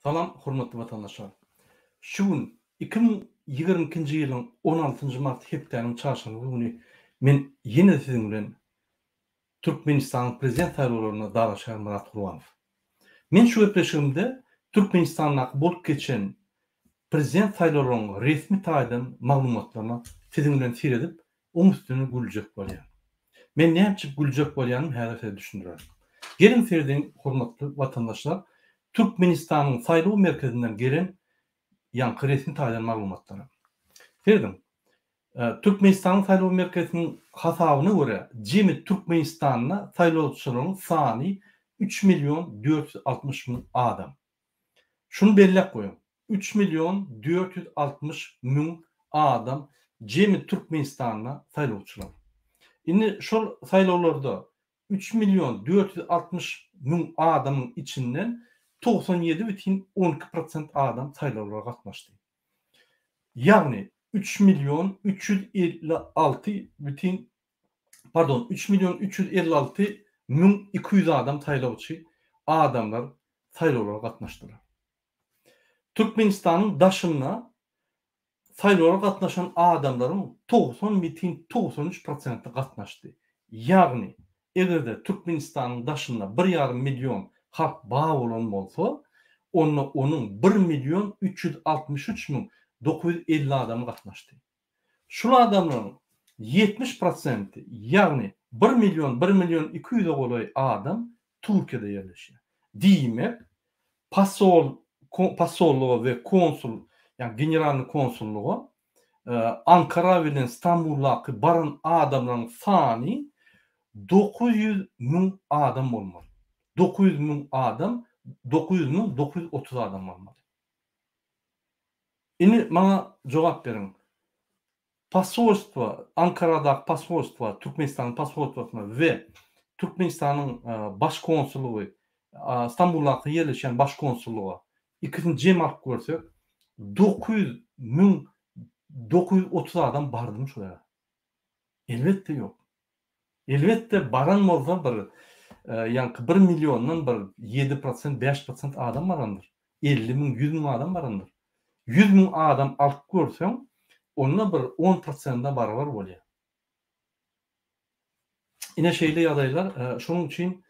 Salam hormatly watandaşlar. Şu gün 2022-nji ýylyň 16-njy mart hepdäniň çarşenbe güni men ýene siziň bilen Türkmenistanyň prezident saýlawlarynda dalaşgär Myrat Gurbanow. Men şu gepleşigimde Türkmenistandaky bolup geçen prezident saýlawlarynyň resmi taýdan maglumatlaryna siziň bilen seredip oň üstüne güljek bolýan. Men näçip güljek bolýanym häzir size düşündirerin. Geliň seredeliň hormatly watandaşlar Türkmenistanyň saýlaw merkezinden gelen ýaňky resmi taýdan maglumatlara. Serediň. Türkmenistanyň saýlaw merkeziniň hasabyna görä jemi Türkmenistanda saýlawçylaryň sany üç million 460 müň adam. Şuny belläp goýuň, üç million 460 müň adam jemi Türkmenistanda saýlawçylar. Indi şol saýlawlarda üç million 460 müň adamyň içinden 97 bütin 12 prosent adam saýlawlara gatnaşdy. Ýagny üç million 356 bütin pardon üç million 356 müň 200 adam saýlawçy adamlar saýlawlara gatnaşdylar. Türkmenistanyň daşynda saýlawlara gatnaşan adamlaryň 90 bütin 93 prosenti gatnaşdy. Ýagny, eger-de Türkmenistanyň daşynda bir ýarym million halk bar bolan bolsa, onda onuň bir million 363 müň 950 adamy gatnaşdy. Şul adamlaryň 70 prosenti, ýagny bir million, bir million iki ýüze golaý adam Türkiýede ýerleşýär. Diýmek, posol, posollyga we konsul, ýagny generalnyý konsullyga Ankara bilen Stambuldaky baran adamlaryň sany 900 müň adam bolmaly. 900 müň adam, 900 müň 930 adam bolmaly. Indi maňa jogap beriň. Posolstwo, Ankaradaky posolstwo, Türkmenistanyň posolstwosyna we Türkmenistanyň baş konsullygy, Stambuldaky ýerleşýän baş konsullyga ikisini jem alyp görsek, 900 müň 930 adam bardymy şol ýere? Elbetde ýok. Elbetde baran bolsa bir ýaňky bir milliondan bir 7 prosent, 5 prosent adam barandyr. 50 müň, 100 müň adam barandyr. 100 müň adam alyp görseň, onda bir 10 prosente barabar bolýar. Ine şeýle ýagdaýlar, şonuň üçin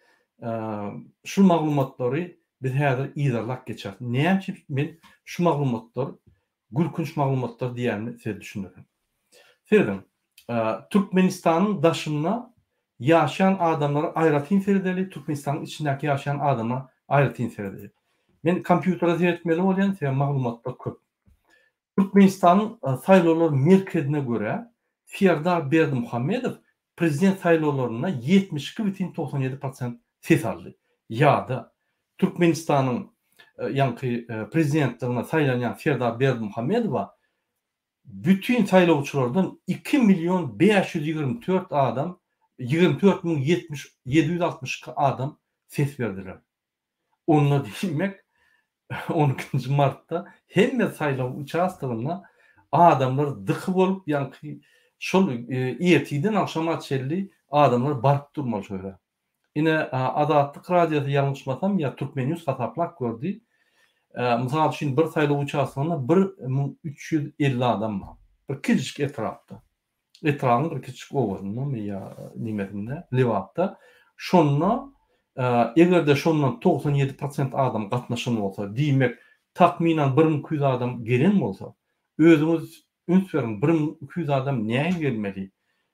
şu maglumatlary biz häzir yzarlap geçeris. Näme üçin men şu maglumatlar gülkünç maglumatlar diýýänimi size düşündirin. Serediň, Türkmenistanyň daşynda ýaşaýan adamlara aýratyn seredeli, Türkmenistanyň içindäki ýaşaýan adama aýratyn seredeli. Men kompýutere seretmeli bolýan, sebäbi maglumatlar köp. Türkmenistanyň saýlawlar merkezine görä, Serdar Berdimuhamedow prezident saýlawlarynda 72 bütin 97 prosent ses aldy. Ýa-da Türkmenistanyň ýaňky prezidentligine saýlanýan Serdar Berdimuhamedowa bütin saýlawçylardan 2 million 524 adam, 24 müň 762 adam ses berdiler. Onda diýmek, 12-nji martda hemme saýlaw uçastogynda adamlar dyky bolup, ýaňky şol ertirden agşama çenli adamlar baryp durmaly şo ýere. Ine, Azatlyk Radiosy ýalňyşmasam ýa Türkmen News hasaplap gördi. Mysal üçin, bir saýlaw uçastogynda 1350 adam bar. Bir kiçijik etrapda. Etrabyň bir kiçijik obasyndamy ýa nimesinde, Lebapda. Şonda eger-de şondan 97 prosent adam gatnaşan bolsa, diýmek, takmynan 1200 adam gelen bolsa, özüňiz üns beriň, 1200 adam nähili gelmeli?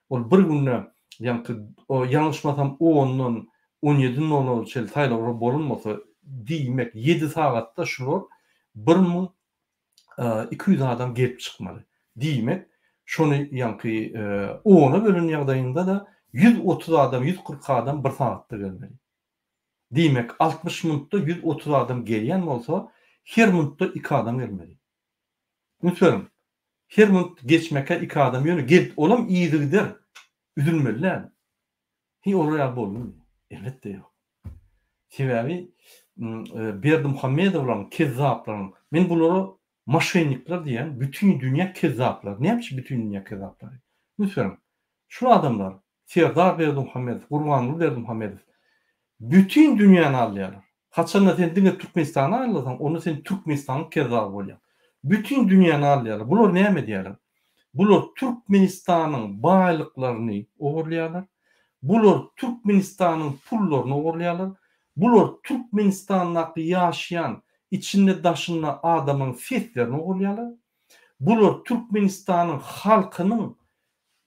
Ol bir günde, ýaňky, ýalňyşmasam, ondan on ýedi nol nola çenli saýlawlar bolan bolsa, diýmek, ýedi sagatda şular 1200 adam gelip çykmaly. Diýmek, şony ýaňky ona bölen ýagdaýyňda-da 130 adam, 140 adam bir sagatda gelmeli. Diýmek, 60 minutda 130 adam gelýän bolsa, her minutda iki adam gelmeli. Üns beriň, her minut geçmekä iki adam ýöne gelip, olam yzygider üzülmeli däl. Hiý olar ýaly boldumy? Elbetde ýok. Sebäbi Berdimuhamedowlaryň, kezzaplaryň, men bulara moşennikler diýýän, bütin dünýä kezzaplary. Näme üçin bütin dünýä kezzaplary? Üns beriň. Şul adamlar, Serdar Berdimuhamedow, Gurbanguly Berdimuhamedow bütin dünýäni alýarlar. Haçanda sen diňe Türkmenistany aldasaň, onda sen Türkmenistanyň kezzaby bolýaň. Bütin dünýäni aldaýarlar. Bular näme edýärler? Bular Türkmenistanyň baýlyklaryny ogurlaýarlar. Bular Türkmenistanyň pullaryny ogurlaýarlar. Bular Türkmenistandaky ýaşaýan içinde daşynda adamlaryň seslerini ogurlaýarlar. Bular Türkmenistanyň halkynyň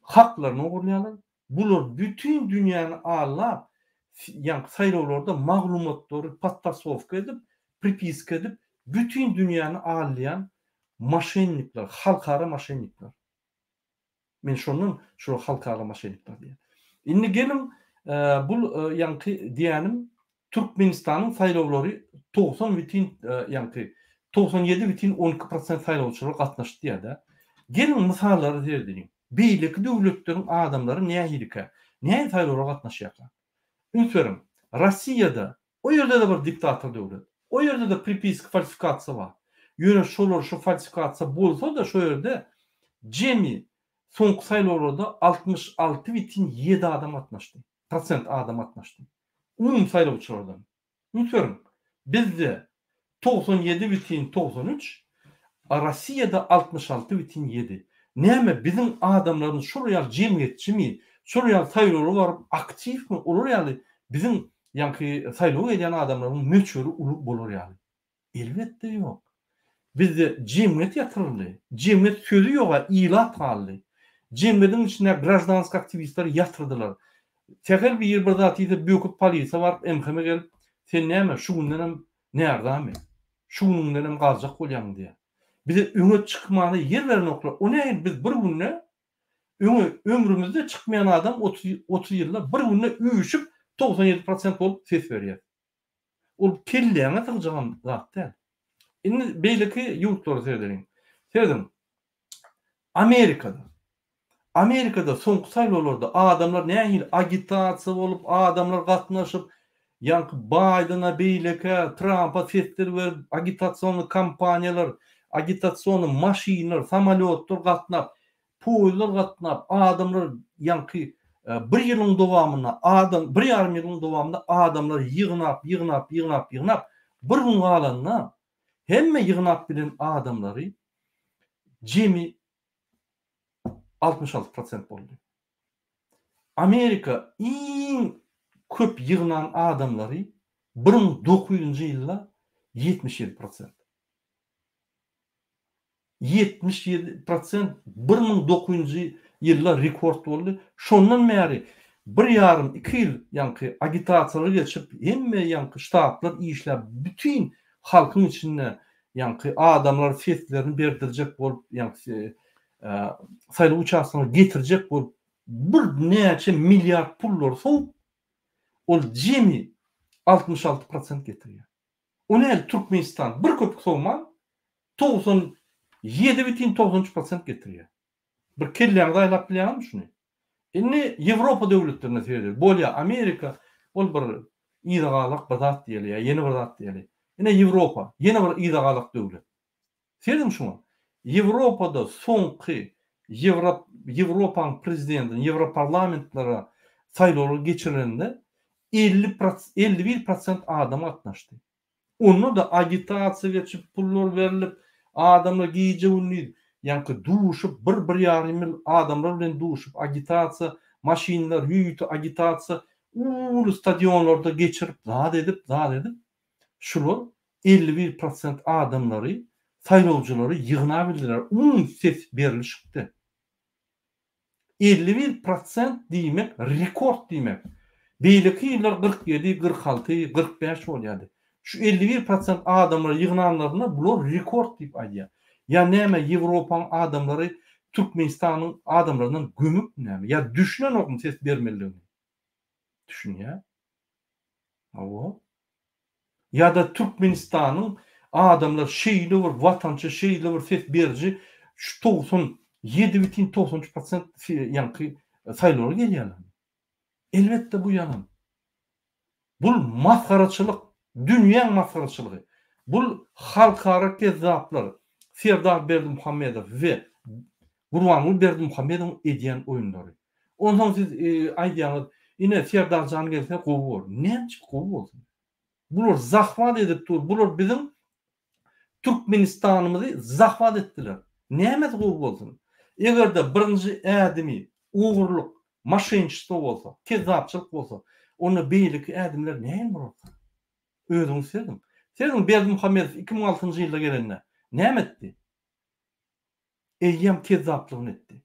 haklaryny ogurlaýarlar. Bular bütin dünýäni aldap, ýaňky saýlawlarda maglumatlary podtasowka edip, pripiska edip, bütin dünýäni aldaýan moşennikler, halkara moşennikler. Men şondan şular halkara moşennikler diýýän. Indi geliň, bul ýaňky diýýänim Türkmenistanyň saýlawlary 90 bütin ýaňky 97 bütin 12 prosent saýlawçylar gatnaşdy diýýär-dä. Geliň mysallara seredeliň. Beýleki döwletleriň adamlary nähilikä? Nähili saýlawlara gatnaşýarka? Üns beriň, Rossiýada, o ýerde-de bir diktator döwlet. O ýerde-de pripiska, falsifikasiýa bar. Ýöne şolar şu falsifikasiýa bolsa-da şo ýerde jemi soňky saýlawlarda 66 bütin ýedi adam gatnaşdy. Prosent adam gatnaşdy. Umumy saýlawçylardan. Üns beriň, bizde 97 bütin 93, a Rossiýada 66 bütin ýedi. Näme biziň adamlarymyz şol ýaly jemgyýetçimi, şol ýaly saýlawlara baryp aktiwmi, olar ýaly biziň ýaňky saýlawa gelýän adamlaryň möçberi uly bolar ýaly. Elbetde ýok. Bizde jemgyýet ýatyryldy. Jemgyýet sözi ýoga ilat galdy. Jemgyýediň içinde graždanski aktiwistleri ýatyrdylar. Sähel biri bir zat diýse böküp polisiýa baryp MHM gelip sen näme şu gündenem närzamy? Şu günüňdenem galjak bolýaňmy diýýär. Bize öňe çykmana ýer berenoklar. O nähili biz bir günde öňe ömrümizde çykmaýan adam 30 ýylda bir günde üýşüp 97 prosent bolup ses berýär. Ol kelläňe sygjagam zat däl. Indi beýleki ýurtlara seredeliň. Serediň. Amerikada. Amerikada soňky saýlawlarda adamlar nähili agitasiýa bolup, adamlar gatnaşyp, ýaňky Baýdena, beýlekä, Trampa sesler berip, agitasionnyý kampaniýalar, agitasionnyý maşynlar, samolýotlar gatnap, Poýezdler gatnap, adamlar ýaňky bir ýylyň dowamynda adam, bir ýarym ýylyň dowamynda adamlar ýygnap, ýygnap, ýygnap, ýygnap, bir gün galanda hemme ýygnap bilen adamlary jemi 66 prosent boldy. Amerika iň köp ýygnan adamlary bir müň dokuzynjy ýylda 77 prosent. 77 prosent 1009-njy ýylda rekord boldy. Şondan bäri bir ýarym, iki ýyl ýaňky agitasiýalar geçip, hemme ýaňky ştatlar işläp, bütin halkyň içinde ýaňky adamlar seslerini berdirjek bolup, ýaňky saýlaw uçastkasyna getirjek bolup, bir näçe milliard pullary sowup, ol jemi 66 prosent getirýär. O näl Türkmenistan bir köpük sowman 97 bütin 93 prosent getirýär. Bir kelläňizi aýlap bilýäňizmi şuny? Indi Ýewropa döwletlerine seredeli. Bolýa Amerika ol bir yza galak bir zat diýeli ýa ýene bir zat diýeli. Ine Ýewropa ýene bir yza galak döwlet. Serediň şuňa. Ýewropada soňky Ýewrop Ýewropaň prezidentini Ýewroparlamentlere saýlawlar geçirilende 50 proc 51 prosent adam gatnaşdy. Onda-da agitasiýa geçip, pullar berlip, adamlar gije-gündiz ýaňky duşup, bir, bir ýarym ýyl adamlar bilen duşup, agitasiýa, maşynlar, ýörite agitasiýa uly stadionlarda geçirip, zat edip, zat edip, şular 51 prosent adamlary, saýlawjylary ýygnabildiler, umumy ses berlişikde. 51 prosent diýmek rekord diýmek. Beýleki ýyllar 47, 46, 45 bolýardy. Şu 51 prosent adamlary ýygnanlarynda bular rekord diýip aýdýar. Ýa näme Ýewropaň adamlary Türkmenistanyň adamlaryndan gömükmi näme? Ýa düşünenokmy ses bermelidigini? Düşünýär. Hawa. Ýa-da Türkmenistanyň adamlar şeýle bir watançy, şeýle bir ses beriji şu 97 bütin 93 prosent ýaňky saýlawlara gelýärlermi? Elbetde bu ýalan. Bul masgaraçylyk, dünýäň masgaraçylygy. Bul halkara kezzaplar Serdar Berdimuhamedow we Gurbanguly Berdimuhamedowyň edýän oýunlary. Onsoň siz aýdýaňyz, ine Serdarjan gelse gowy bolar. Näme üçin gowy bolsun? Bular zahwat edip dur. Bular biziň Türkmenistanymyzy zahwat etdiler. Nämesi gowy bolsun? Eger-de birinji ädimi ogurlyk, moşenniçestvo bolsa, kezzapçylyk bolsa, onda beýleki ädimler nähili bolarka? Özüňiz serediň. Serediň Berdimuhamedow 2006-njy ýylda gelende näme etdi? Eýýäm kezzaplygyny etdi.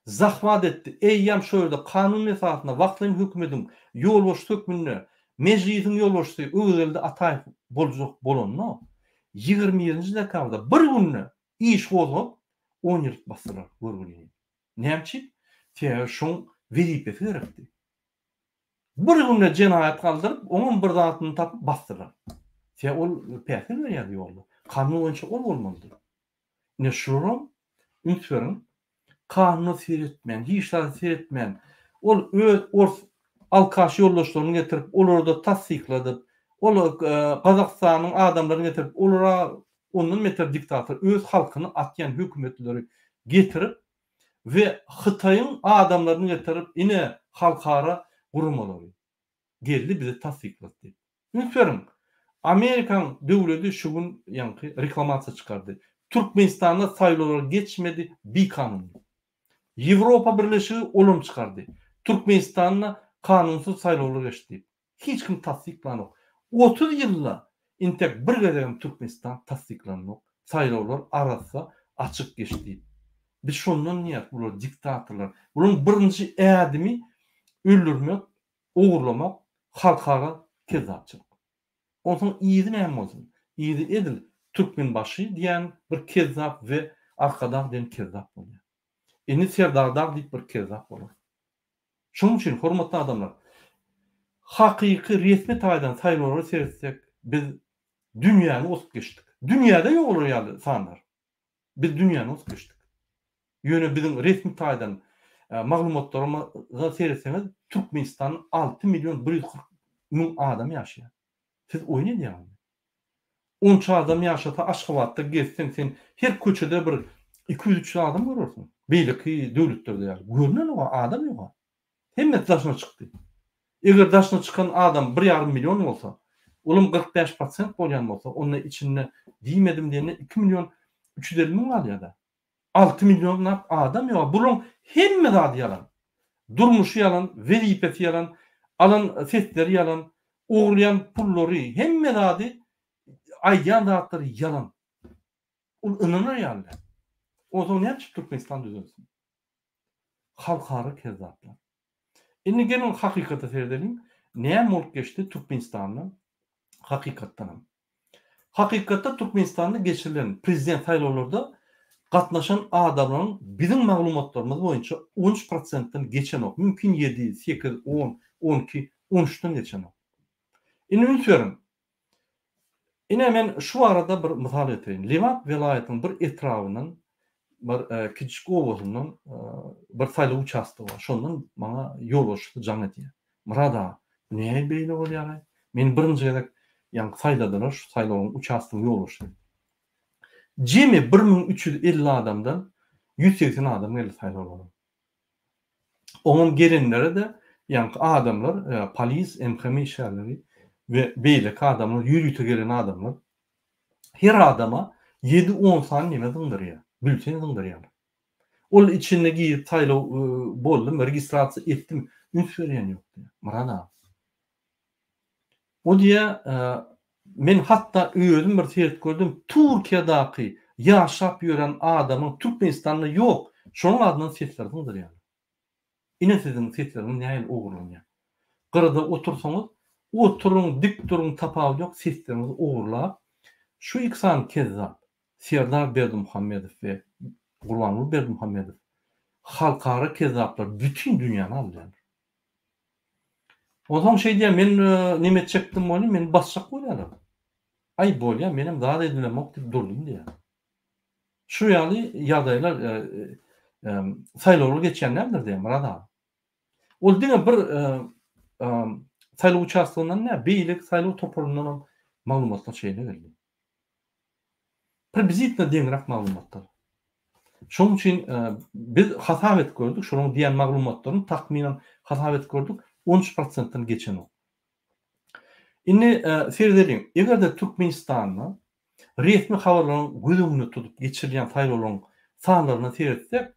Zahwat etdi. Eýýäm şo ýerde kanun esasynda wagtlaýyn hökümediň ýolbaşçysy hökmünde Mejlisiň ýolbaşçysy Öwezgeldi Ataýew boljak bolanda, 21-nji dekabrda bir günde iş gozgap, on ýyllyk basdylar görgülini. Näme üçin? Sebäbi şoň wezipesi gerekdi. Bir günde jenaýat galdyryp, oňam bir zadyny tapyp basdylar. Sebäbi ol päsgel berýärdi ýolda. Kanun boýunça ol bolmalydy. Ine şularam üns beriň, kanuna seretmän, hiç zada seretmän, ol öz ors alkaş ýoldaşlaryny getirip, olary-da tassykladyp, ol Gazagystanyň adamlaryny getirip, olara ondan beter diktator, öz halkyny atýan hökümetleri getirip we Hytaýyň adamlaryny getirip, ine halkara guramalary geldi bizi tassyklady diýip. Üns beriň, Amerikaň döwledi şu gün ýaňky reklamasiýa çykardy. Türkmenistanda saýlawlar geçmedi bikanun diýip. Ýewropa Birleşigi olam çykardy. Türkmenistanda kanunsyz saýlawlar geçdi diýip. Hiç kim tassyklanok. 30 ýylda intek bir gezegem Türkmenistan tassyklanok. Saýlawlar arassa, açyk geçdi diýip. Biz şondan diýýäs bular diktatorlar. Bularyň birinji ädimi öldürmek, Ogurlamak halkara kezzapçylyk. Onsoň yzy näme bolsun? Yzy edil Türkmenbaşy diýen bir kezzap we Arkadag diýen kezzap bolýar. Indi Serdar dag diýip bir kezzap bolar. Şonuň üçin hormatly adamlar, hakyky resmi taýdan saýlawlara seretsek biz dünýäni osup geçdik. Dünýäde ýok olar ýaly sanlar. Biz dünýäni osup geçdik. Ýöne biziň resmi taýdan maglumatlarymyza seretseňiz, Türkmenistanda 6 million 140 müň adam ýaşaýar. Siz oýun edýäňizmi? Onça adam ýaşasa Aşgabatda gezseň sen her köçede bir 200-300 adam görersiň. Beýleki döwletlerde ýaly. Görnenok adam ýok. Hemmesi daşyna çykdy. Eger daşyna çykan adam bir ýarym million bolsa, olam 45 prosent bolýan bolsa, onda içinde diýmedim diýende 2 million 350 müň galýar-da. 6 millionlap adam ýok. Bularyň hemme zady ýalan. Durmuşy ýalan, wezipesi ýalan, alan sesleri ýalan, ogurlaýan pullary, hemme zady, aýdýan zatlary ýalan. Ol ynanar ýaly däl. Onsoň näme üçin Türkmenistan düzelsin? Halkara kezzaplar. Indi geliň hakykata seredeliň. Näme bolup geçdi Türkmenistanda hakykatdanam. Hakykatda Türkmenistanda geçirilen prezident saýlawlarda gatnaşan adamlaryň biziň maglumatlarymyz boýunça 13 prosentden geçenok. Mümkin 7, 8, 10, 12, 13-den geçenok. Indi üns beriň. Ine men şu barada bir mysal getireýin. Lebap welaýatynyň bir etrabyndan bir kiçijik obasyndan bir saýlaw uçastogy bar. Şondan maňa ýolbaşçysy jaň edýär. Myrat aga, bu nähili beýle bolýar-aý? Meni birinji gezek ýaňky saýladylar şu saýlawyň uçastogyň ýolbaşçysy. Jemi 1350 adamdan 180 adam geldi saýlawlara. Oňam gelenlere-de ýaňky adamlar, polis, MHM işgärleri we beýleki adamlar, ýörite gelen adamlar her adama ýedi-on sany neme zyňdyrýar, bülten zyňdyrýarlar. Ol içinde girip saýlaw boldumy, registrasiýa etdimi, üns berýän ýok diýýär. Myrat aga. O diýýär, men hatda özüm bir seredip gördüm, Türkiýadaky ýaşap ýören adamyň Türkmenistanda ýok, şonuň adyndan sesler zyňdyrýarlar. Ine siziň sesleriňiz nähili ogurlanýar. Gyrada otursaňyz, oturyň, dik duruň tapawudy ýok, sesleriňizi ogurlap, şu iki sany kezzap, Serdar Berdimuhamedow we Gurbanguly Berdimuhamedow halkara kezzaplar bütin dünýäni aldaýarlar. Onsoň şeý diýýär, men neme etjekdim welin, meni basjak bolýarlar. Aý, bolýa, menem zat edilemok diýip durdum diýýär. Şu ýaly ýagdaýlar saýlawlar geçýän däldir diýýär Myrat aga. Ol diňe bir saýlaw uçastogyndan däl, beýleki saýlaw toparyndan hem maglumatlar şeýle geldi. Priblizitno deňräk maglumatlar. Şonuň üçin biz hasap edip gördük, şolaryň diýen maglumatlaryny takmynan hasap edip gördük, 13 prosentden geçenok. Indi seredeliň, eger-de Türkmenistanda resmi habarlaryň göz öňünde tutup geçirilýän saýlawlaryň sanlaryna seretsek,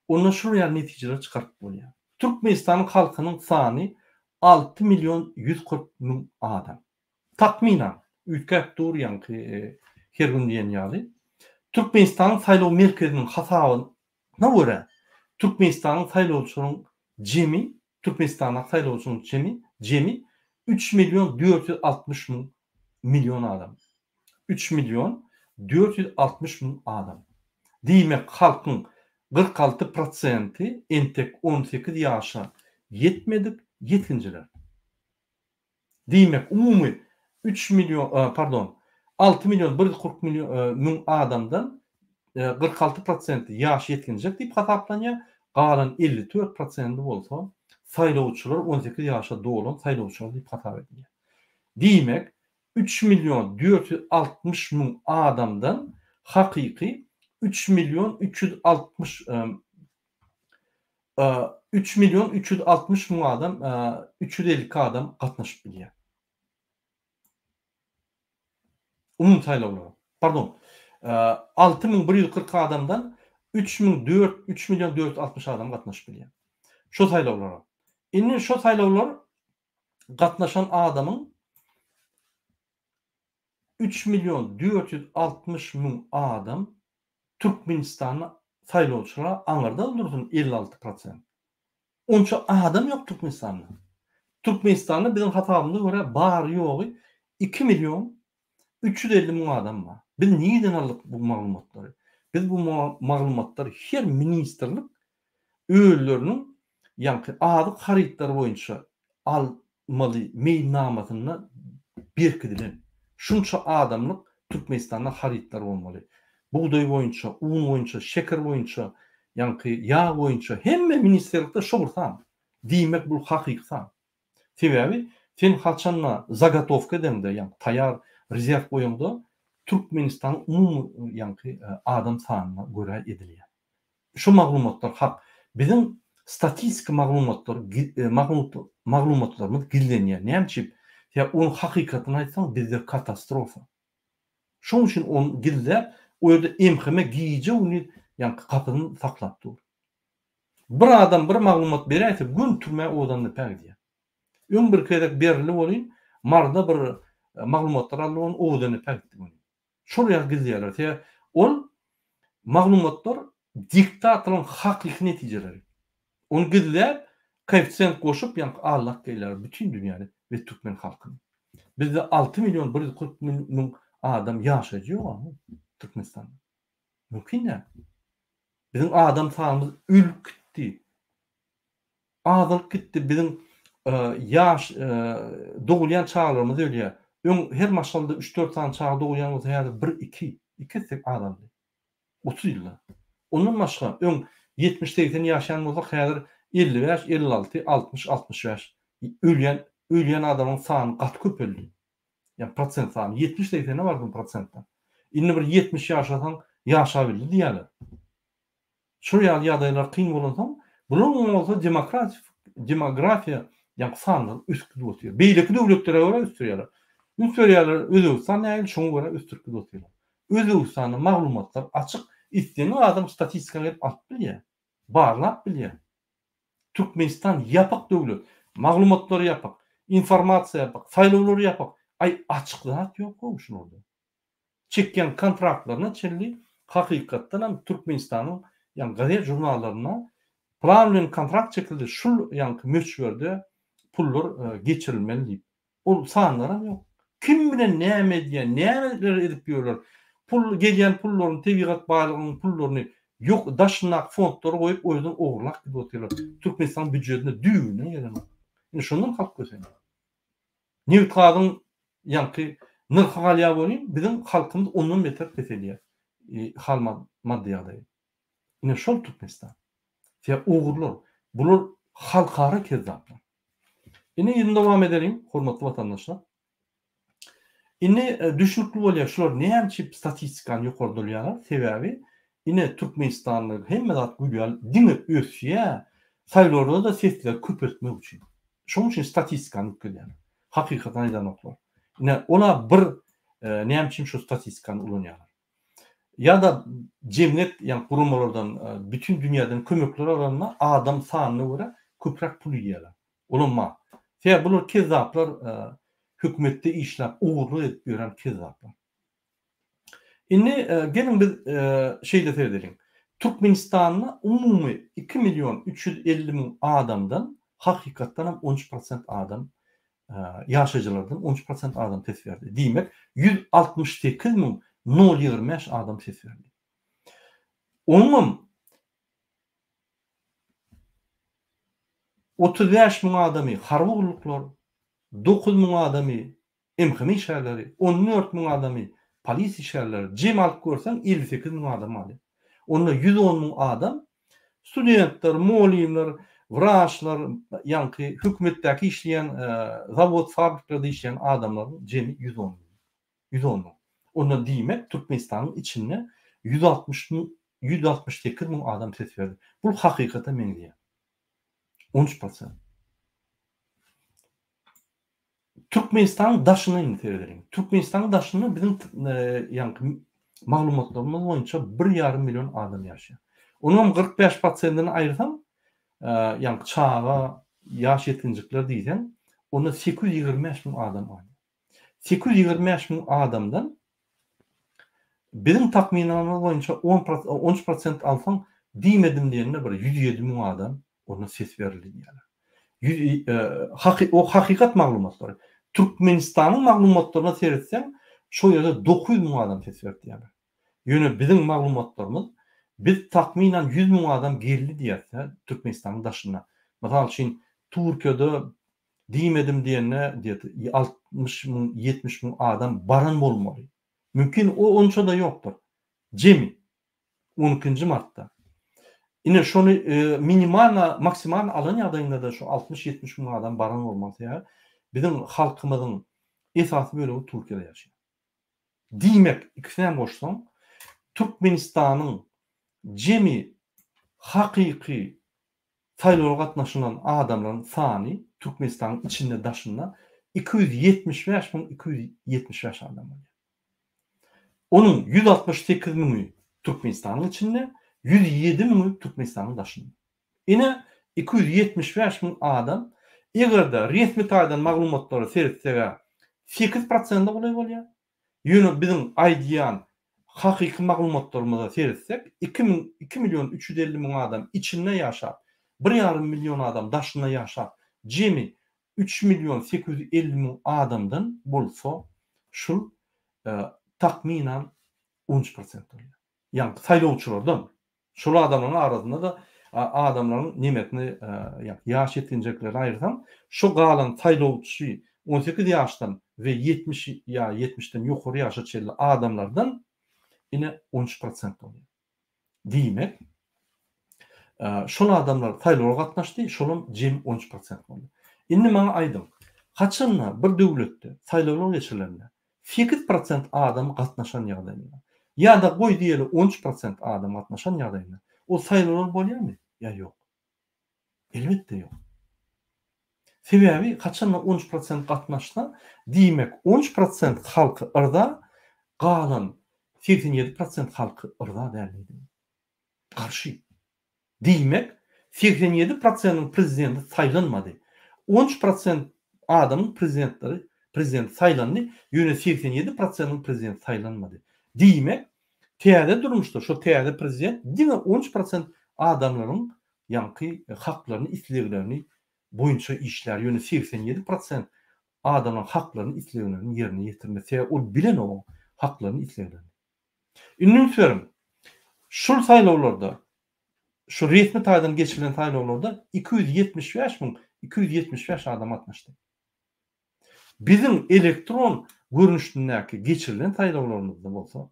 onda şular ýaly netijeleri çykaryp bolýar. Türkmenistanyň halkynyň sany 6 million 140 müň adam. Takmynan, üýtgäp dur ýaňky her gün diýen ýaly. Türkmenistanyň saýlaw merkeziniň hasabyna görä, Türkmenistanyň saýlawçylaryň jemi, Türkmenistandaky saýlawçylaryň jemi, jemi üç million 460 müň million adam. Üç million 460 müň adam. Diýmek, halkyň 46 prosenti entek 18 ýaşa ýetmedik ýetginjeler. Diýmek, umumy üç million, pardon, 6 million 140 müň adamdan 46 prosenti ýaş ýetginjek diýip hasaplanýar, galan 54 prosenti bolsa saýlawçylar, 18 ýaşa dolan saýlawçylar diýip hasap edilýär. Diýmek, 3 million 460 müň adamdan hakyky 3 million 360 3 million 360 müň adam, 352 adam gatnaşyp bilýär. Umumy saýlawlara. Pardon. 6140 adamdan 3004 3 million 460 adam gatnaşyp bilýär. Şo saýlawlara. Indi şo saýlawlar gatnaşan adamyň 3 million 460 müň adam Türkmenistanda saýlawçylar aňyrda dursun 56 prosent. Onça adam ýok Türkmenistanda. Türkmenistanda biziň hasabymyza görä bary ýogy 2 million 350 müň adam bar. Biz nireden aldyk bu maglumatlary? Biz bu maglumatlary her ministrlik özleriniň ýaňky azyk harytlary boýunça al maly meýilnamasynda berkidilen. Şunça adamlyk Türkmenistanda harytlar bolmaly. Bugdaý boýunça, un boýunça, şeker boýunça, ýaňky ýag boýunça hemme ministrlikde şo bir san. Diýmek bul hakyky san. Sebäbi sen haçanda zagatowka edeňde, ýaňky taýar rezerw goýaňda Türkmenistanyň umumy ýaňky adam sanyna görä edilýär. Şu maglumatlar hak. Biziň statistika maglumatlar maglumatlarymyz gizlenýär. Näme üçin? Sebäbi onuň hakykatyny aýtsaň bizde katastrofa. Şonuň üçin ony gizläp, o ýerde MHM gije-gündiz ýaňky gapyny saklap dur. Bir adam bir maglumat beräýse göni türmä owadan depä gidýär. Öň bir gezek berildi welin Maryda bir maglumatlar aldy welin owadan depä gitdi göni. Şol ýaly gizleýärler. Sebäbi ol maglumatlar diktatoryň hakyky netijeleri. Ony gizläp, koeffisiýent goşup, ýaňky aldap gelýärler bütin dünýäni we türkmen halkyny. Bizde 6 million 140 müň adam ýaşaýjy ýok Türkmenistanda. Mümkin däl. Biziň adam sanymyz ölüp gitdi. Azalyp gitdi biziň ýaş dogulýan çagalarymyz ölýär. Öň her maşgalada üç-dört sany çaga dogulýan bolsa häzir bir-iki, iki esse azaldy. 30 ýylda. Ondan başga öň 70-80 ýaşaýan bolsak häzir 55, 56, 60, 65 ölýän ölýän adamyň sany gaty köpeldi. Ýa prosent sany 70-80-e bardy prosentden. Indi bir 70 ýaşasaň ýaşabildi diýýärler. Şol ýaly ýagdaýlar kyn bolansoň, bularyň bolsa demokratik demografiýa ýaňky sanlar ösüp gidip otyr. Beýleki döwletlere görä ösdürýärler. Üns berýärler, Özbegistan nähili, şoňa görä ösdürip gidip otyrlar. Özbegistanda maglumatlar açyk, islendik adam statistika gelip alyp bilýär, barlap bilýär. Türkmenistan ýapyk döwlet. Maglumatlar ýapyk, informasiýa ýapyk, saýlawlar ýapyk. Aý, açyk zat ýok-ow şularda. Çekýän kontraktlaryna çenli hakykatdan hem Türkmenistanyň ýagny gazet žurnallarynda plan bilen kontrakt çekildi şul ýaňky möçberde pullar geçirilmeli diýip. Ol sanlaram ýok. Kim bilen näme edýär, nämeler edip ýörler. Pul gelýän pullaryny tebigat baýlygynyň pullaryny ýok daşyndaky fondlara goýup o ýerden ogurlap gidip otyrlar. Türkmenistanyň býujetine düýbünden gelenok. Indi şondan halk kösenýär. Nebit-gazyň ýaňky nyrhy galýar welin, biziň halkymyz ondan beter peselýär, hal maddy ýagdaýy. Ine şol Türkmenistan. Sebäbi ogrular, bular halkara kezzaplar. Indi yzyny dowam edeliň, hormatly watandaşlar. Indi düşnükli bolýar, şular näme üçin statistikany ýokardylýarlar? Sebäbi ine Türkmenistanda hemme zat gül ýaly diňe ösýär, saýlawlarda-da sesleri köpeltmek üçin. Şonuň üçin statistikany üýtgedýärler. Hakykatyny aýdanoklar. Ine, ola bir näme üçin şu statistikany ulanýarlar. Ýa-da jemgyýet, ýagny guramalardan, bütin dünýäden kömekler alanda adam sanyna görä köpräk pul iýýärler. Olam bar. Sebäbi bular kezzaplar, hökümetde işläp ogurlyk edip ýören kezzaplar. Indi geliň biz şeýle seredeliň. Türkmenistanda umumy 2 million 350 müň adamdan hakykatdan hem 13 prosent adam ýaşaýjylardan 13 prosent adam ses berdi. Diýmek, 168 müň nol 25 adam ses berdi. Onuňam 35 müň adamy harby gulluklar, 9 müň adamy MHM işgärleri, 14 müň adamy polisiýa işgärleri, jem alyp görseň 58 müň adam galýar. Onda 110 müň adam studentler, mugallymlar, wraçlar, ýaňky hökümetdäki işleýän, zawod, fabriklerde işleýän adamlaryň jemi 110 müň. 110 müň. Onda diýmek Türkmenistanyň içinde 160 müň, 168 müň adam ses berdi. Bu hakykata meňzeýär. 13 prosent. Türkmenistanyň daşyna indi seredeliň. Türkmenistanyň daşynda biziň ýaňky maglumatlarymyz boýunça bir ýarym million adam ýaşaýar. Onuň 45 prosentini aýyrsaň, ýaňky çaga, ýaş ýetginjekler diýseň, onda 825 müň adam galýar. 825 müň adamdan biziň takmynanymyz boýunça 13 prosent alsaň, diýmedim diýende bir 107 müň adam Onda ses berildi diýýärler. Ýüz o hakykat maglumatlary. Türkmenistanyň maglumatlaryna seretseň, şo ýerde 900 müň adam ses berdi diýýärler. Ýöne biziň maglumatlarymyz biz takmynan 100 müň adam geldi diýýäs Türkmenistanyň daşynda. Mysal üçin, Türkiýede diýmedim diýende diýet 60 müň, 70 müň adam baran bolmaly. Mümkin o onça-da ýokdur. Jemi. On ikinji martda. Ine şony minimalno, maksimalno alan ýagdaýynda-da şu 60-70 müň adam baran bolmaly sebäbi biziň halkymyzyň esasy bölegi Türkiýede ýaşaýar. Diýmek, ikisini hem goşsaň, Türkmenistanyň jemi hakyky saýlawlara gatnaşylan adamlaryň sany Türkmenistanyň içinde daşynda 275 müň 275 adam bolýar. Onuň 168 müňi Türkmenistanyň içinde, 107 müňi Türkmenistanyň daşynda. Ine, 275 müň adam, eger-de resmi taýdan maglumatlara seretseg-ä, 8 prosente golaý bolýar. Ýöne biziň aýdýan hakyky maglumatlarymyza seretsek, iki müň, iki million 350 müň adam içinde ýaşap, bir ýarym million adam daşynda ýaşap, jemi 3 million 850 müň adamdan bolsa şul takmynan 13 prosent bolýar. Ýagny saýlawçylardan. Şol adamlaryň arasynda-da adamlaryň nemesini ýagny ýaş ýetginjeklerini aýyrsaň, şo galan saýlawçy 18 ýaşdan we 70 ýa 70-den ýokary ýaşa çenli adamlardan ine 13 prosent bolýar. Diýmek, şol adamlar saýlawa gatnaşdy, şolam jemi 13 prosent boldy. Indi maňa aýdyň, haçanda bir döwletde saýlawlar geçirilende 8 prosent adam gatnaşan ýagdaýynda, ýa-da goý diýeli 13 prosent adam gatnaşan ýagdaýynda, ol saýlawlar bolýarmy ýa ýok? Elbetde ýok. Sebäbi haçanda 13 prosent gatnaşsa, diýmek 13 prosent halky yrza, galan 87 prosent halky yrza däl diýdigi. Garşy. Diýmek, 87 prosentiň prezidenti saýlanmady. 13 prosent adamyň prezidentleri prezidenti saýlandy, ýöne 87 prosentiň prezidenti saýlanmady. Diýmek, täze durmuşda şo täze prezident diňe 13 prosent adamlaryň ýaňky haklaryny, isleglerini boýunça işlär, ýöne 87 prosent adamlaryň haklaryny, isleglerini ýerine ýetirmez. Sebäbi ol bilenok oň haklaryny, isleglerini. Indi üns beriň. Şul saýlawlarda, şu resmi taýdan geçirilen saýlawlarda 275 müň 275 adam gatnaşdy. Biziň elektron görnüşindäki geçirilen saýlawlarymyzda bolsa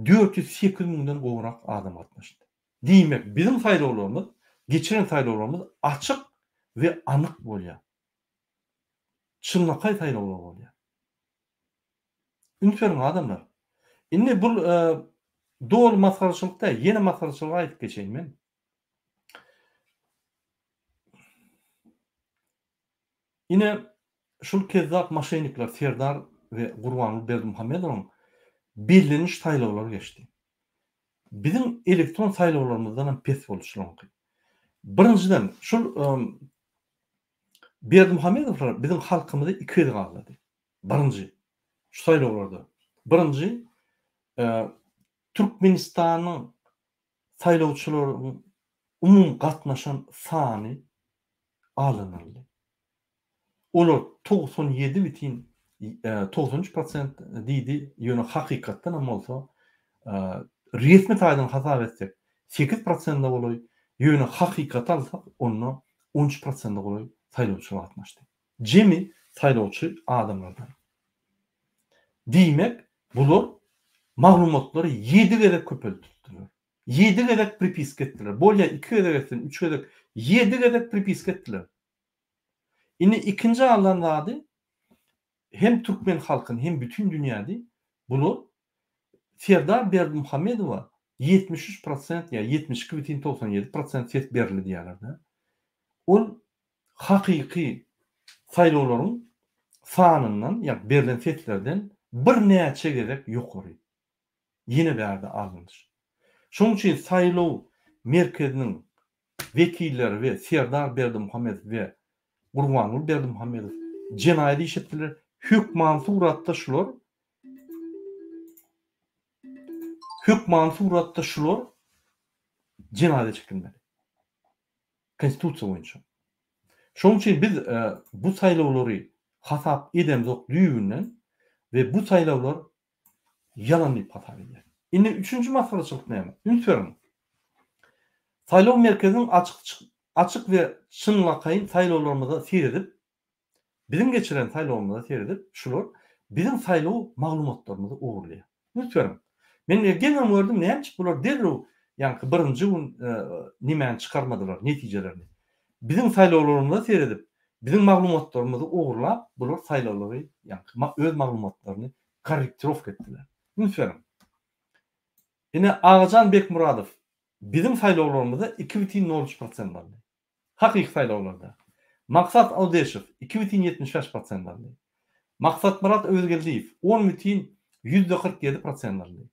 408 müňden gowrak adam gatnaşdy. Diýmek, biziň saýlawlarymyz, geçiren saýlawlarymyz açyk we anyk bolýar. Çynlakaý saýlawlar bolýar. Üns beriň adamlar. Indi bul doly masgaraçylyk däl, ýene masgaraçylygy aýdyp geçeýin men. Ine, Şul kezzap moşennikler Serdar we Gurbanguly Berdimuhamedowyň belleniş saýlawlary geçdi. Biziň elektron saýlawlarymyzdan hem pes boldy şularyňky. Birinjiden, şul Berdimuhamedowlar biziň halkymyzy iki gezek aldady. Birinji, şu saýlawlarda. Birinji, Türkmenistanyň saýlawçylaryň umumy gatnaşan sany alynyldy. Olar 97 bitin 93 prosent diýdi, ýöne hakykatdan hem bolsa resmi taýdan hasap etsek 8 prosente golaý, ýöne hakykaty alsak onda 13 prosente golaý saýlawçylar gatnaşdy. Jemi saýlawçy adamlardan. Diýmek, bular maglumatlary ýedi gezek köpeltipdirler. Ýedi gezek pripiska etdiler. Bolýa iki gezek etsin, üç gezek, ýedi gezek pripiska etdiler. Indi ikinji alnan zady hem türkmen halkyny hem bütin dünýädi bular Serdar Berdimuhamedowa 73 prosent ýa 72 bütin 97 prosent ses berildi diýýärler-de. Ol hakyky saýlawlaryň sanyndan ýa berlen seslerden birnäçe gezek ýokary. Ýene bärde alnyş. Şonuň üçin saýlaw merkeziniň wekilleri we Serdar Berdimuhamedow we Gurbanguly Berdimuhamedow jenaýat iş etdiler. Hökmany suratda şular hökmany suratda şular jenaýata çekilmeli. Konstitusiýa boýunça. Şonuň üçin biz bu saýlawlary hasap edemzok düýbünden we bu saýlawlar ýalan diýip hasap edýäris. Indi üçünji masgaraçylyk näme? Üns beriň. Saýlaw merkeziniň açyk açyk we çynlakaýyn saýlawlarymyza seredip, biziň geçiren saýlawymyza seredip, şular biziň saýlaw maglumatlarymyzy ogurlaýar. Üns beriň. Men geňem gördüm, näme üçin bular derrew ýaňky birinji gün nemäni çykarmadylar, netijelerini. Biziň saýlawlarymyza seredip, biziň maglumatlarymyzy ogurlap, bular saýlawlary ýaňky öz maglumatlaryny korrektirowka etdiler. Üns beriň. Ine, Agajan Bekmyradow biziň saýlawlarymyzda 2,03 prosent aldy. Hakyky saýlawlarda. Maksat Odeşow 2,75 prosent aldy. Maksatmyrat Öwezgeldiýew 10,47 prosent aldy.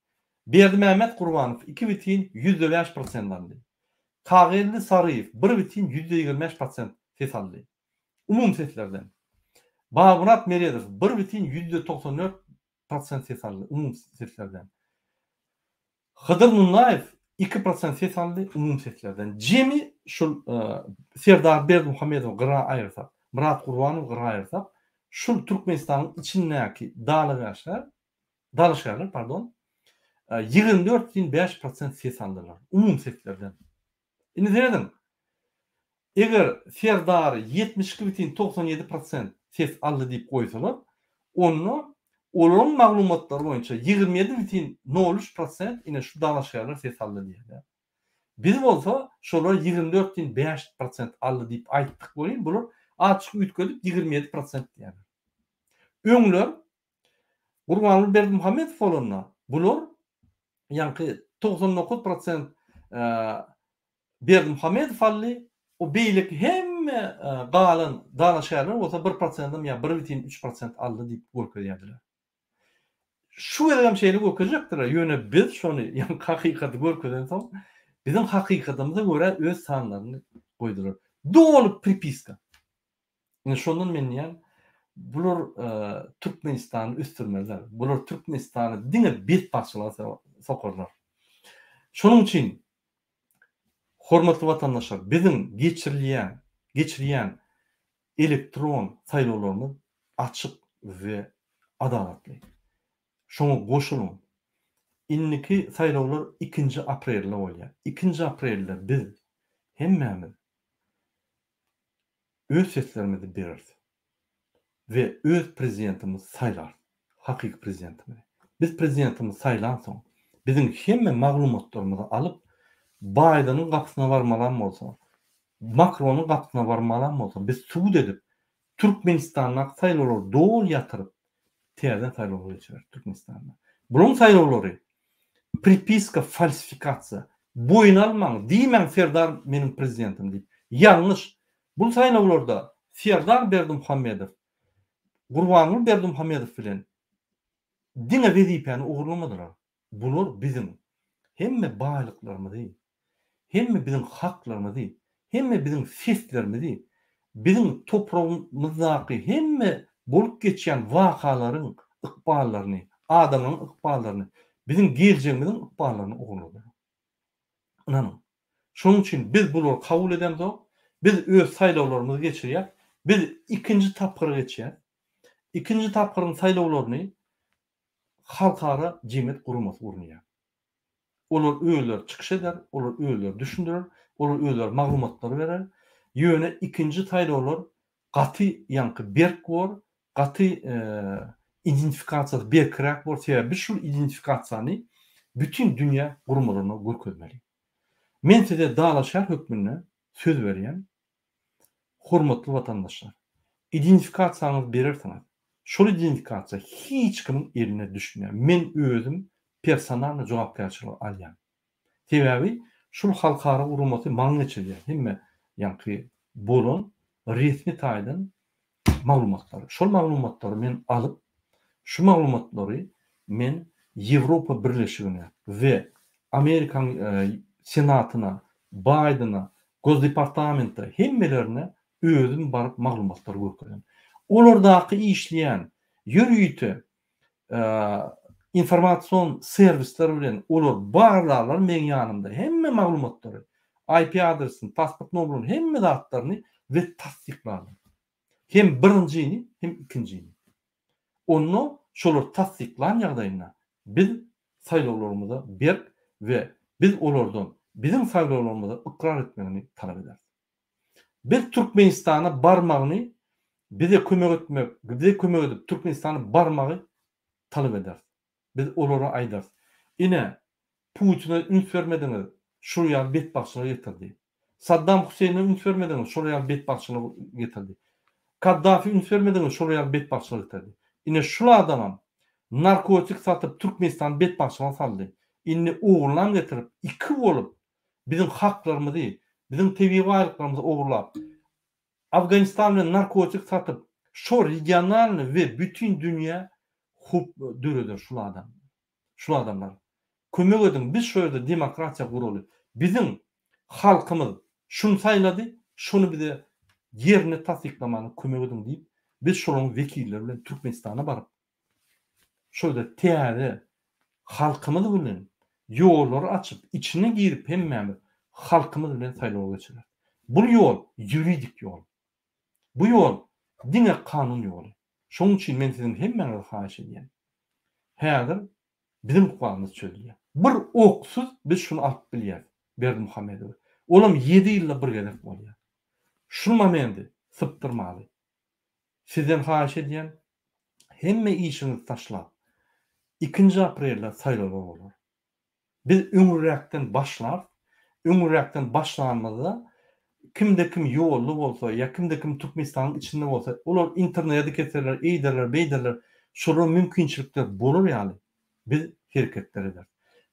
Berdimämmet Gurbanow 2,5 prosent aldy. Tageldi Saryýew 1,25 prosent ses aldy. Umumy seslerden. Babamyrat Meredow 1,94 prosent ses aldy umumy seslerden. Hydyr Nunnaýew 2 prosent ses aldy umumy seslerden. Jemi şul Serdar Berdimuhamedowy gyra aýyrsak, Myrat Gurbanowy gyra aýyrsak, şul Türkmenistanyň içindäki dalaşgärler, dalaşgärler, pardon, 24,5 prosent ses aldylar umumy seslerden. Indi serediň. Eger Serdary 72,97 prosent ses aldy diýip goýsalar, onda olaryň maglumatlary boýunça 27,03 prosent ine şu dalaşgärler ses aldy diýýär. Biz bolsa şolar 24,5 prosent aldy diýip aýtdyk welin, bular azajyk üýtgedip 27 prosent diýýärler. Öňler Gurbanguly Berdimuhamedow bolanda bular ýaňky 99 prosent Berdimuhamedow aldy, o beýleki hemme galan dalaşgärler bolsa bir prosentam ýa bir bitin üç prosent aldy diýip görkezýärdiler. Şu gezegem şeýle görkezjekdiler, ýöne biz şony ýaňky hakykaty görkezensoň, biziň hakykatymyza görä öz sanlaryny goýdular. Doly pripiska. Ine şondan men diýýän, bular Türkmenistany ösdürmezler. Bular Türkmenistany diňe betbagtçylyga sokarlar. Şonuň üçin hormatly watandaşlar, biziň geçirilýän, geçirýän elektron saýlawlarymyz açyk we adalatly. Şoňa goşulyň. Indiki saýlawlar ikinji aprelde bolýar. Ikinji aprelde biz hemmämiz öz seslerimizi bereris we öz prezidentimizi saýlarys, hakyky prezidentimizi. Biz prezidentimizi saýlansoň, biziň hemme maglumatlarymyzy alyp, Baýdeniň gapysyna barmalam bolsa, Makronyň gapysyna barmalam bolsa, biz sud edip, Türkmenistandaky saýlawlary doly ýatyryp, täzeden saýlawlar geçireris Türkmenistanda. Bularyň saýlawlary pripiska, falsifikasiýa. Boýun almaň, diýmäň Serdar meniň prezidentim diýip. Ýalňyş. Bu saýlawlarda Serdar Berdimuhamedow. Gurbanguly Berdimuhamedow bilen diňe wezipäni ogurlamadylar. Bular biziň hemme baýlyklarymyzy, hemme biziň haklarymyzy, hemme biziň seslerimizi, biziň topragymyzdaky hemme bolup geçýän wakalaryň ykballaryny, adamlaryň ykballaryny, biziň geljegimiziň ykballaryny ogurladylar. Ynanyň. Şonuň üçin biz bulary kabul edemzok. Biz öz saýlawlarymyzy geçirýäs. Biz ikinji tapgyra geçýäs. Ikinji tapgyryň saýlawlaryny halkara jemgyýet guramasy gurnaýar. Olar özleri çykyş eder, olar özleri düşündirer, olar özleri maglumatlary berer. Ýöne ikinji saýlawlar gaty ýaňky berk bor, gaty identifikasiýasy berkiräk bor, sebäbi biz şul identifikasiýany bütin dünýä guramalaryna görkezmeli. Men size dalaşgär hökmünde söz berýän, hormatly watandaşlar, identifikasiýaňyzy berersiňiz, şol identifikasiýa hiç kimiň eline düşmeýär. Men özüm personalny jogapkärçiligi alýan. Sebäbi şul halkara guramasy maňa geçirýär hemme ýaňky bolan resmi taýdan maglumatlary. Şol maglumatlary men alyp, şu maglumatlary men Ýewropa Birleşigine we Amerikanyň Senatyna, Baýdena, Gosdepartamentde hemmelerine özüm baryp maglumatlary görkezdim. Olardaky işleýän ýörite informasion serwisler bilen olar barlarlar meň ýanymda hemme maglumatlary, IP adresini, pasport nomerini hemme zatlaryny we tassyklarlar. Hem birinjini, hem ikinjini. Onda şolar tassyklan ýagdaýynda biz saýlawlarymyza berk we biz olardan biziň saýlawlarymyzy ykrar etmegini talap ederis. Biz Türkmenistana barmagyny bize kömek etmek, bize kömek edip Türkmenistana barmagy talap ederis. Biz olara aýdarys. Ine, Putine üns bermediňiz, şul ýaly betbagtçylyga getirdi. Saddam Huseýne üns bermediňiz, şol ýaly betbagtçylyga getirdi. Kaddafi üns bermediňiz, şol ýaly betbagtçylyga getirdi. Ine şul adamam narkotik satyp Türkmenistany betbagtçylyga saldy. Indi oglunam getirip iki bolup biziň haklarymyzy, biziň tebigy baýlyklarymyzy ogurlap, Afganistan bilen narkotik satyp, şo regionalny we bütin dünýä howp döreder şul adam. Şul adamlar. Kömek ediň, biz şo ýerde demokratiýa guraly. Biziň halkymyz şuny saýlady, şony bize ýerine tassyklamana kömek ediň diýip, biz şolaryň wekilleri bilen Türkmenistana baryp, şo ýerde täze halkymyz bilen ýollary açyp, içine girip hemmämiz halkymyz bilen saýlaw geçireris. Bul ýol ýuridik ýol. Bu ýol diňe kanun ýoly. Şonuň üçin men siziň hemmäňize haýyş edýän. Häzir biziň ykbalymyz çözülýär. Bir oksuz biz şuny alyp bilýäris, Berdimuhamedowy. Olam ýedi ýylda bir gezek bolýar. Şu momendi sypdyrmaly. Sizden haýyş edýän, hemme işiňizi taşlap, ikinji aprelde saýlawlar bolar. Biz öňüräkden başlarys. Öňüräkden başlanymyzda kimde-kim ýolda bolsa ýa kimde-kim Türkmenistanyň içinde bolsa, olar interneti keserler, eýderler, beýderler, şolara mümkinçilikler bolar ýaly biz hereketler ederis.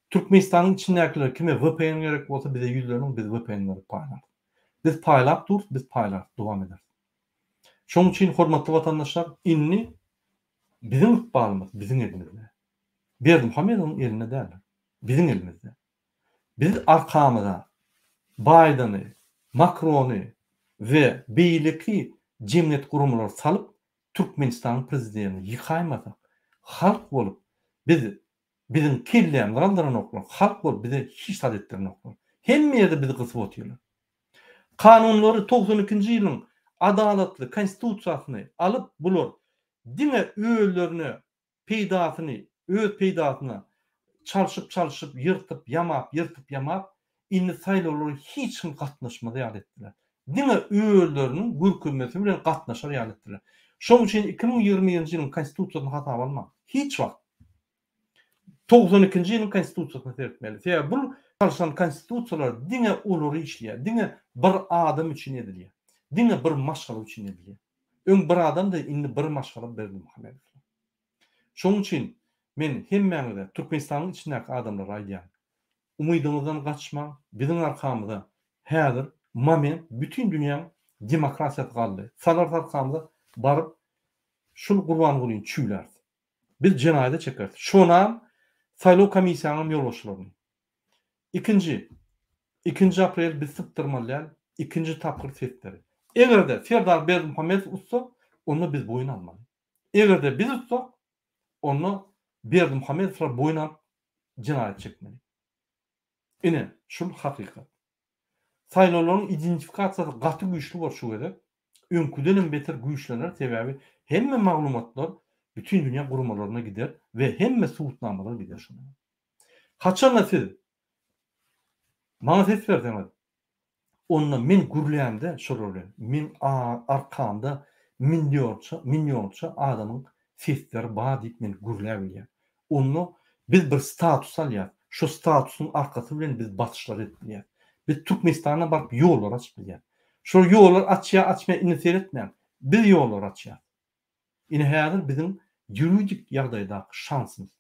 Türkmenistanyň içindäkiler kime vpn gerek bolsa bize ýüzleniň, biz vpn-leri paýlarys. Biz paýlap durus, biz paýlarys, dowam ederis. Şonuň üçin hormatly watandaşlar, indi biziň ykbalymyz biziň elimizde. Berdimuhamedowyň elinde däldir. Biziň elimizde. Biz arkamyza Baýdeny, Makrony we beýleki jemgyýet guramalary salyp Türkmenistanyň prezidentini ýykaýmasak, halk bolup biz biziň kellämizi galdyranoklar, halk bolup bize hiç zat etdirenoklar. Hemme ýerde bizi gysyp otyrlar. Kanunlary 92-nji ýylyň adalatly konstitusiýasyny alyp bular diňe özlerine peýdasyny öz peýdasyna çalşyp-çalşyp, ýyrtyp-ýamap, ýyrtyp-ýamap, indi saýlawlara hiç kim gatnaşmaz ýaly etdiler. Diňe özleriniň görkezmesi bilen gatnaşar ýaly etdiler. Şonuň üçin 2021-nji ýylyň Konstitusiýasyny hasaba almaň. Hiç wagt. 92-nji ýylyň Konstitusiýasyna seretmeli. Sebäbi bul çalşylan Konstitusiýalar diňe olara işleýär. Diňe bir adam üçin edilýär. Diňe bir maşgala üçin edilýär. Öň bir adamdy, indi bir maşgala Berdimuhamedowlar. Şonuň üçin men hemmäňize, Türkmenistanyň içindäki adamlara aýdýan, umydyňyzdan gaçmaň, biziň arkamyza häzir moment bütin dünýäň demokratiýasy galdy. Salarys arkamyza baryp. şul Gurbangulyny çüýläris. Biz jenaýata çekeris. Şonam saýlaw komissiýanyňam ýolbaşçylaryny. Ikinji, ikinji aprel biz sypdyrmaly däl, ikinji tapgyr sesleri. Eger-de Serdar Berdimuhamedow utsa, onda biz boýun almaly. Eger-de biz utsak, onda Berdimuhamedowlar boýun alyp jenaýat çekmeli. Ine, şul hakykat. Saýlawlaryň identifikasiýasy gaty güýçli bor şu gezek. Öňküdenem beter güýçlener, sebäbi hemme maglumatlar bütin dünýä guramalaryna gider we hemme subutnamalar gider şoňa. Haçanda siz maňa ses berseňiz, onda men gürlämde şolar bilen, meň arkamda millionça, millionça adamyň sesleri bar diýip men gürläbilýän. Onda biz bir status alýas. Şo statusyň arkasy bilen biz basyşlar edip bilýäs. Biz Türkmenistana baryp ýollar açyp bilýäs. Şol ýollar açýar, açmaýar indi seretmäň. Biz ýollar açýas. Ine häzir biziň ýuridik ýagdaýdaky şansymyz.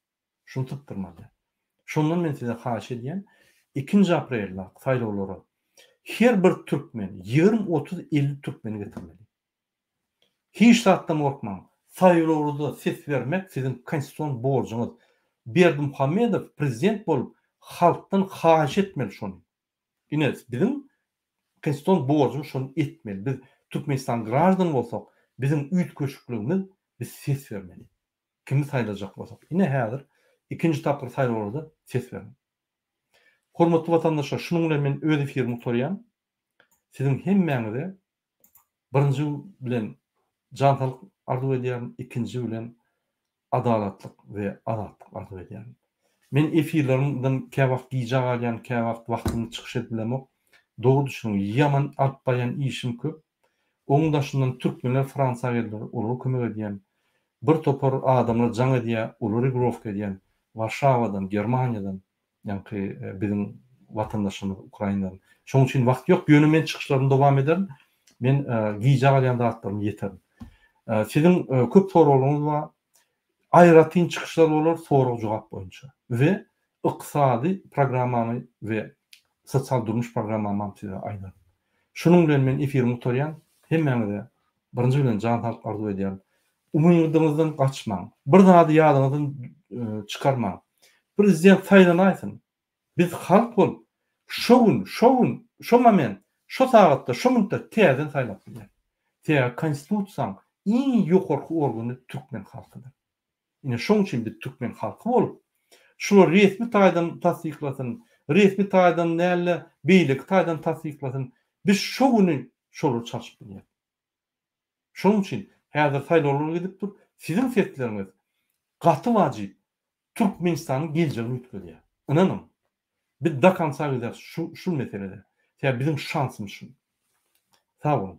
Şuny sypdyrmaly. Şondan men size haýyş edýän, ikinji apreldaky saýlawlara her bir türkmen 20, 30, 50 türkmeni getirmeli. Hiç zatdan gorkmaň. Saýlawlarda ses bermek siziň konstitusion borjuňyz. Berdimuhamedow prezident bolup halkdan haýyş etmeli şony. Ine biziň konstitusion borjumyz şony etmeli. Biz Türkmenistan graždany bolsak biziň üýtgeşikligimiz biz ses bermeli. Kimi saýlajak bolsak. Ine häzir ikinji tapgyr saýlawlarda ses beriň. Hormatly watandaşlar şunuň bilen men öz efirimi gutarýan. Siziň hemmäňize Birinji bilen jan saglyk arzuw edýärin, ikinji bilen adalatlyk we azatlyk arzuw edýärin. Men efirlerimden käwagt gijä galýan, käwagt wagtynda çykyş edip bilemok. Dogry düşüniň, ýaman alyp barýan işim köp. Oň daşyndan türkmenler Fransiýa geldiler, olara kömek edýän. Bir topar adamlar jaň edýär, olara regulirowka edýän. Warşawadan, Germaniýadan. Ýaňky biziň watandaşymyz Ukrainadan. Şonuň üçin wagt ýok. Ýöne men çykyşlarymy dowam ederin. Men gijä galýan zatlarymy ýeterin. Siziň köp soraglaryňyz bar. Aýratyn çykyşlar bolar sorag-jogap boýunça. We ykdysady programmamy we sosial durmuş programmamam size aýdaryn. Şunuň bilen men efirimi gutarýan. Hemmäňize birinji bilen jan saglyk arzuw edýärin. Umydyňyzdan gaçmaň. Bir zady ýadyňyzdan çykarmaň. Prezident saýlanaýsyn. Biz halk bolup, şo gün, şo gün, şo moment, şo sagatda, şo minutda täzeden saýlap bilýäris. Sebäbi Konstitusiýaň iň ýokarky organy türkmen halkydyr. Ine şoň üçin biz türkmen halky bolup, şular resmi taýdan tassyklasyn, resmi taýdan däl-de beýleki taýdan tassyklasyn, biz şo güni şolary çalşyp bilýäris. Şonuň üçin häzir saýlawlar gidip dur. Siziň sesleriňiz gaty wajyp. Türkmenistanyň geljegini üýtgedýär. Ynanyň. Biz do konca gideris şu şu meselede. Sebäbi biziň şansymyz şu. Sag boluň.